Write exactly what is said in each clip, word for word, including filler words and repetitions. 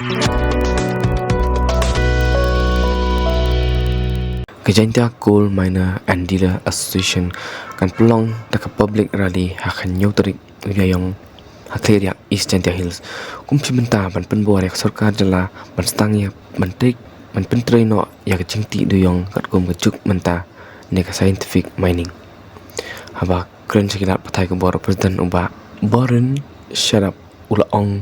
Ka Jaintia Coal Miner and Dealer Association kan pynlong da ka public rally ha ka hynñiew tarik u Ïaïong ha Khliehriat, East Jaintia Hills, kum shi bynta ban pynbor ïa ka sorkar jylla ban sdang ïa ban trei ban pyntrei noh ïa ka jingtih dewïong katkum ka juk mynta ne ka scientific mining. Haba kren sha ki lad pathai khubor, u President u Bah Boren Sharap u la ong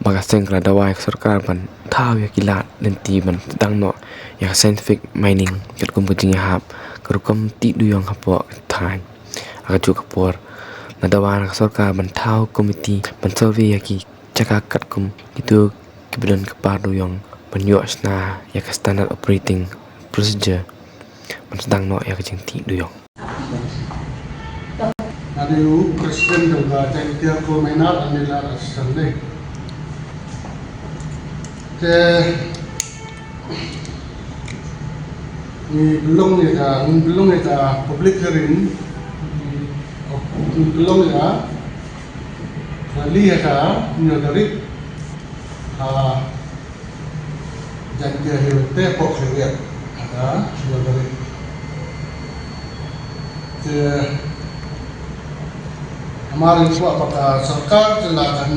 ba ka seng ka la dawa ïa ka sorkar ban thaw ïa ki lad lynti ban sdang noh ïa ka scientific mining katkum ka jingïahap ka rukom tih dewïong hapoh ka thaiñ. Ha kajuh ka por, la dawa na ka sorkar ban thaw komiti ban survey ïa ki jaka katkum kito kiba don ka par dewïong ban ïoh shna ïa ka standard operating procedure ban sdang noh ïa ka jingtih dewïong. Nga dei u President jong ka Jaintia Coal Miner and Dealer Association. Te ngi pynlong ïa ka, ngi pynlong ïa ka public hearing, ngi pynlong ïa ka rally ha ka hynñiew tarik ha Jaintia Hills te, hapoh Khliehriat, ha ka hynñiew tarik. Te namar ngi kwah ba ka sorkar jylla kan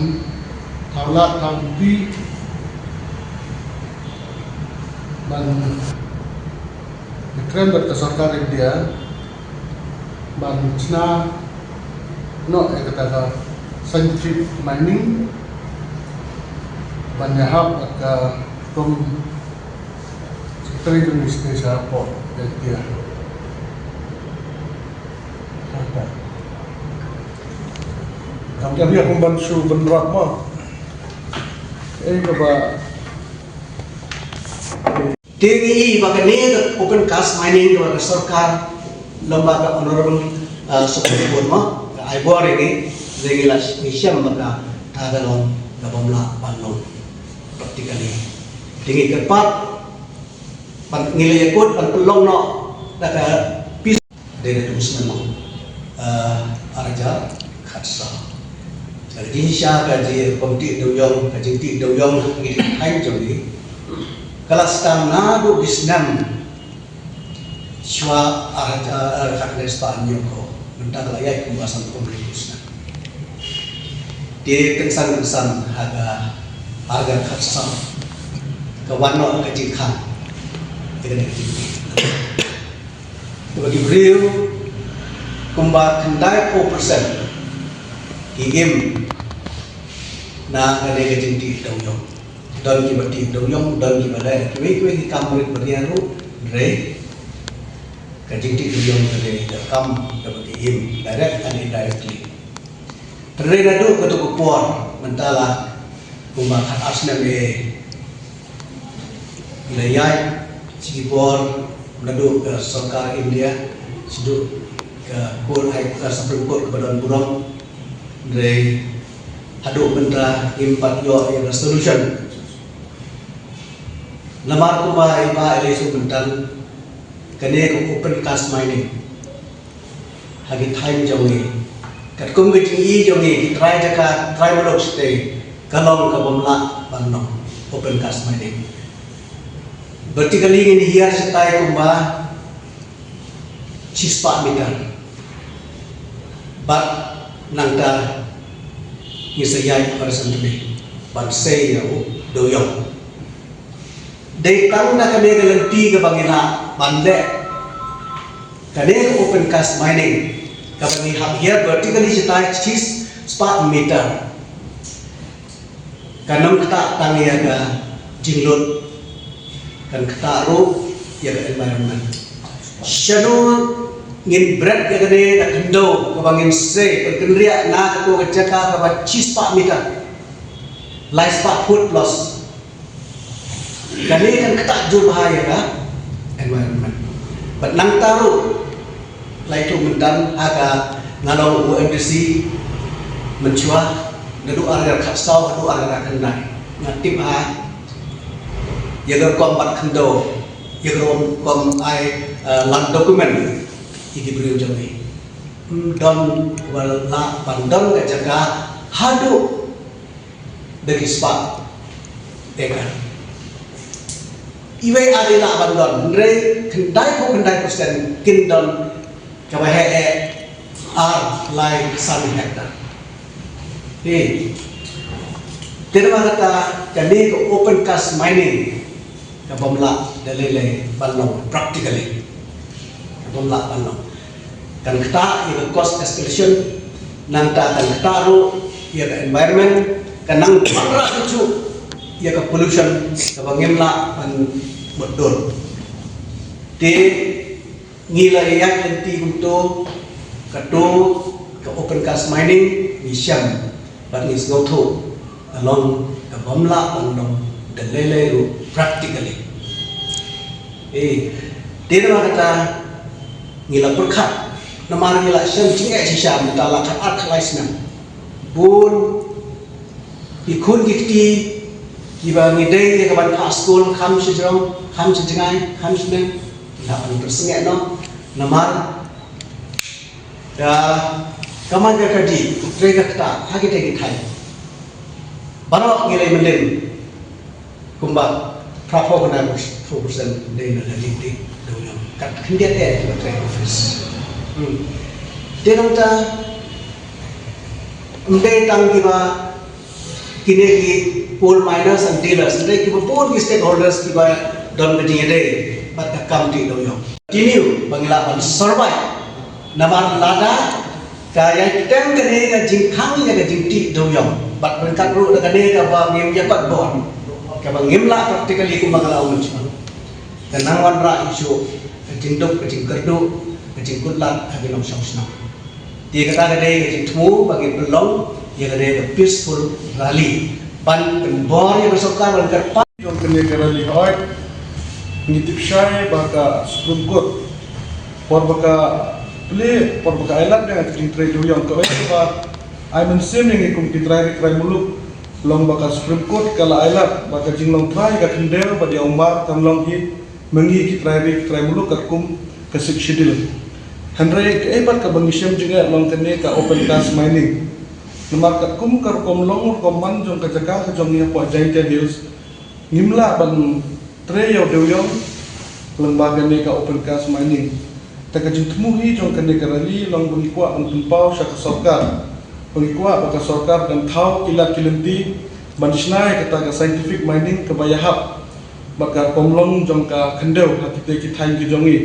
thaw lad thaw lynti ban ïakren bad ka sorkar India ban shna noh ïa kata ka scientific mining ban ïahap bad ka kum Secretary to Minister shapoh Jaintia. Kam kam ïa kum ban shu bynrap ma. Ei kaba Te ngi i ba kane ka open cast mining kaba ka sorkar lem bad ka Honorable, uh, Supreme Court ma ka ai bor ïa ngi, ngi la ngi shem ba ka, ka long kaba ym lah ban long practically. Te ngi kyrpad ban ngi la ïakut ban pynlong noh da ka Dei naduh u snem, eh, ar hajar khatsaw. Ka jingshisha ka jingtih dewïong, ka jingtih dewïong ngi ha thaiñ jong ngi ka la sdang naduh ki snem shuwa ar hajar, eh, khatkhyndai spah hynñiewphew. Mynta ka la ïaid kumba sanphew hynriew snem. Te kynsan kynsan ha ka ar hajar khatsaw ka wan noh ka jingkhang. Te ka dei ka jingtih. Te ba ki briew kumba khyndaiphew percent ki im na kane ka jingtih dewïong. Don kiba tih dewïong, don kiba leh kiwei kiwei ki kam rit ba ria ruh, hynrei ka jingtih dewïong ka dei ka kam kaba ki im direct and indirectly. Hynrei naduh kato ka por mynta la kumba khatar snem eh, ngi la ïaid shi ki bor naduh ka sorkar India, shaduh ka court, High, ka Supreme Court kaba don burom, hynrei haduh mynta ngim pat ïoh ïa ka solution. Namar kumba i Bah i la ïathuh mynta, kane ka open cast mining ha ki thaiñ jong ngi, katkum ka jingïohi jong ngi, ki trai jaka, trai muluk shatei, ka long kaba ym lah ban long open cast mining. Vertically ngin hiar shatai kumba shispah meter. Bad nangta ngin sa ïaid horizontally ban sei ïa u dewïong. Dei tang na kane ka lynti kaba ngi lah ban leh kane ka open cast mining kaba ngi hap hiar vertically shatai shispah meter. Kan ym ktah tang ïa ka jinglut, kan ktah ruh ïa ka environment. Shano ngin bret ïa kane ka khyndew kaba ngin sei pynkynriah na kato ka jaka kaba shispah meter, laispah foot plus. Kane kan ktah jur bha ïa ka environment. Bad nangta ruh, la ïathuh mynta ha ka, nga long u M D C mynshuwa, naduh ar hajar khatsaw haduh ar hajar khatkhyndai, nga tip bha ïa ka rukom bat khyndew, ïa ka rukom ai, eh, land document ïa ki briew jong ngi. Ym don ba lah ban don ka jaka haduh da ki spah Iwei ar i lah ban don, hynrei khyndai phew khyndai percent kin don kaba heh eh ar lai san hektar. Te namar kata kane ka open cast mining ka bym lah da lei lei ban long practically. Ka bym lah ban long. Kan ktah ïa ka cost escalation, nangta kan ktah ruh ïa ka environment, kan nang wanrah shuh ïa ka pollution kaba ngim lah ban mutdur. Te ngi la ïaid lynti kumto, kato ka open cast mining ngi shem bad ngi sngewthuh ka long ka bym lah ban long da lei lei ruh practically. Eh, te namar kata ngi la pyrkhat, namar ngi la shem jingeh shisha mynta la khatar khatlai snem. Bun ki khun ki kti kiba ngi dei ïa ka ban phah skul, kham sha jrong, kham sha jngai, kham sha neng, ki la ban pyrsngewsih noh. Namar ka, ka man ka kadi, ka trei ka ktah ha kita ki thaiñ. Baroh ngi lei mynnin kumba phra phew khyndai percent dei na ka dei dei dei ïong kat khyndiat eh kiba trei office. Hmm. Te nangta ym dei tang kiba kine ki coal miners and dealers, ym dei kiba bun ki stakeholders kiba don ka jingïadei bad ka kam dei dei ïong. Continue ba ngi lah ban survive. Namar lada ka ïai pynthut kane ka jingkhang ïa ka jingtih dewïong bad ryngkat ruh da kane kaba ngim ïa pat bor, kaba ngim lah practically kumba nga la ong mynshwa, ka nang wanrah ïa shuh ka jingduk, ka jingkyrduh, ka jingkutlad ha ki nongshong shnong. Te kata ka dei ka jingthmu ba ngin pynlong ïa kane ka peaceful rally ban pynbor ïa ka sorkar ban kyrpad. Jong kane ka rally hooid ngi tip shai ba ka Supreme Court por ba ka plie, por ba ka ailad ïa ka jingtrei dewïong, ka oi ba ai mynsiem ïa ngi kum ki trai ri trai muluk, long ba ka Supreme Court ka la ailad ba ka jinglong trai ka khyndew bad ïa u mar kan long hi ma ngi ki trai ri ki trai muluk katkum ka Sixth Schedule. Hynrei kaei pat kaba ngi shem jingeh long kane ka open cast mining. Namar katkum ka rukom long rukom man jong ka jaka ka jong ngi hapoh Jaintia Hills, ngim lah ban trei ïa u dewïong lyngba kane ka open cast mining. Te ka jingthmu hi jong kane ka rally long ba ngi kwah ban pynpaw sha ka sorkar, ba ngi kwah ba ka sorkar kan thaw ki lad ki lynti ban shna ïa kata ka scientific mining kaba ïahap bad ka rukom long jong ka khyndew ha kita ki thaiñ ki jong ngi.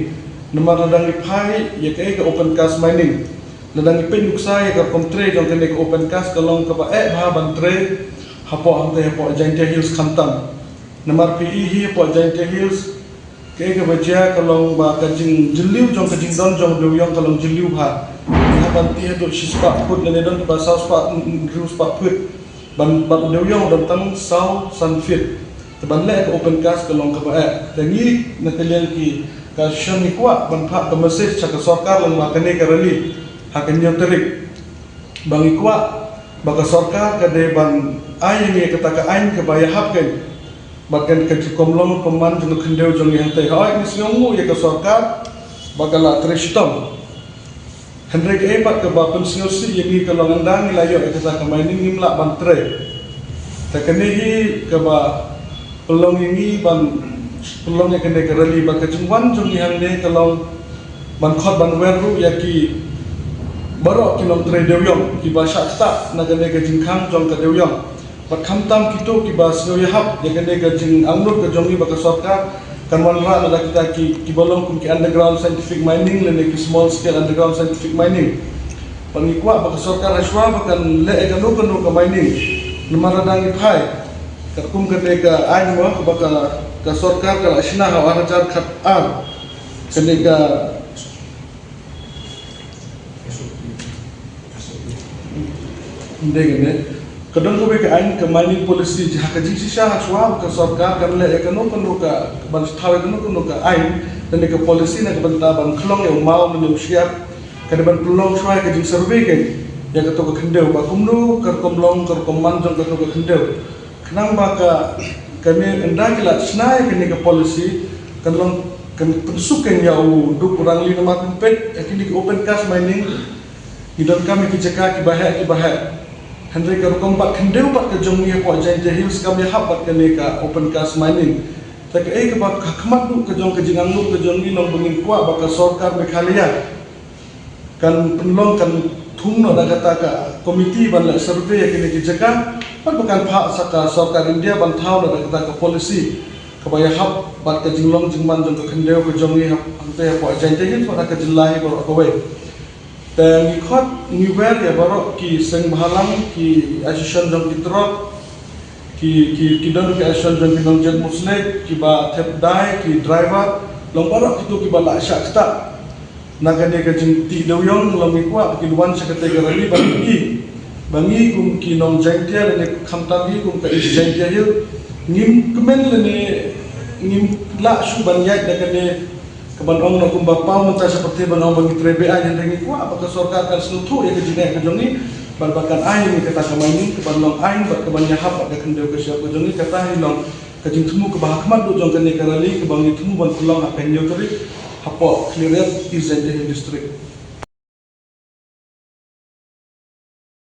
Namar lada ngi phai ïa kaei ka open cast mining, lada ngi peit nuksa ïa ka rukom trei jong kane ka open cast, ka long kaba eh bha ban trei hapoh hangtei hapoh Jaintia Hills khamtam. Namar phi i hi hapoh Jaintia Hills kaei kaba jia ka long ba ka jingjylliew jong ka jingdon jong u dewïong ka long jylliew bha. Ngi hap ban tih haduh shispah phut lane don kiba saw spah, mm, mm, hynriew spah phut. Ban, ban u dewïong u don tang saw san feet. Te ban leh ka open cast ka long kaba eh. Te ngi na ka liang ki ka shan ngi kwah ban phah ka message sha ka sorkar lyngba kane ka rally ha ka hynñiew tarik. Ba ngi kwah ba ka sorkar ka dei ban ai ïa ngi kata ka aiñ kaba ïahap kein. Bad kan ka rukom long rukom man jong ka khyndew jong ngi hangtei. Hooid ngi sngewnguh ïa ka sorkar ba ka la trei shitom. Hynrei kaei pat kaba pynsngewsih ïa ngi ka long ynda ngi la ïoh ïa kata ka mining ngim lah ban trei. Te kane hi kaba pynlong ïa ngi ban pynlong ïa kane ka rally, bad ka jingwan jong ngi hangne ka long ban khot ban wer ruh ïa ki baroh ki nongtrei dewïong kiba shah ktah na kane ka jingkhang jong ka dewïong. Bad khamtam kito kiba sngew ïahap ïa kane ka jingangnud ka jong ngi ba ka sorkar kan wanrah lada kita ki, kiba long kum ki underground scientific mining lane ki small scale underground scientific mining. Bad ngi kwah ba ka sorkar hashwa ba kan leh ïa kano kano ka mining. Namar lada ngi phai katkum kane ka aiñ mo kaba ka, ka sorkar ka la shna ha u ar hajar khat ar, kane ka Ym dei kane. Ka don kawei ka aiñ, ka mining policy, ha ka jingshisha hashwa ka sorkar kan leh ïa kano kano ka, ban thaw ïa kano kano ka aiñ lane ka policy na ka bynta ban khlong ïa u maw lane u shyiap, ka dei ban pynlong shwa ïa ka jingsurvey ka, ïa kato ka khyndew ba kumno ka rukom long, ka rukom man jong kato ka khyndew. Khnang ba ka, kane ynda ki la shna ïa kane ka policy, kan long, kan pynsuk kan ïa u duk u rangli, namar pynpeit ïa kine ki open cast mining, ki donkam ïa ki jaka kiba heh kiba heh. Hynrei ka rukom bat khyndew bat ka jong ngi hapoh Jaintia Hills kam ïahap bad kane ka open cast mining. Te kaei kaba ka khmat duh ka jong ka jingangnud ka jong ngi long ba ngin kwah ba ka sorkar Meghalaya kan pynlong, kan thung noh da kata ka komiti ban leh survey ïa kine ki jaka, bad ba kan phah sa ka sorkar India ban thaw noh da kata ka policy kaba ïahap bad ka jinglong jingman jong ka khyndew ka jong ngi hap-, hangtei hapoh Jaintia Hills bad ha ka jylla hi baroh kawei. Te ngi khot ngi wer ïa baroh ki seng bhalang, ki association jong ki truck, ki, ki, ki don ki association jong ki nongjait Muslim, kiba thep dai, ki driver, long baroh kito kiba la shah ktah na kane ka jingtih dewiong, long ngi kwah ba kin wan sha kata ka rally ba ngi, ba ngi kum ki nong Jaintia lane khamtam ngi kum ka East Jaintia Hills, ngim kmen lane ngim lah shuh ban ïaid na kane kaban ong noh kumba paw mynta sha pyrthei ban ong ba ngi trei be-aiñ, hynrei ngi kwah ba ka sorkar kan sngewthuh ïa ka jingeh ka jong ngi bad ba kan ai ïa ngi kata ka mining kaban long aiñ bad kaban ïahap bad ka khyndew ka syiap ka jong ngi. Kata hi long ka jingthmu kaba ha khmat duh jong kane ka rally kaba ngi thmu ban pynlong ha ka hynñiew tarik hapoh Khliehriat, East Jaintia Hills District.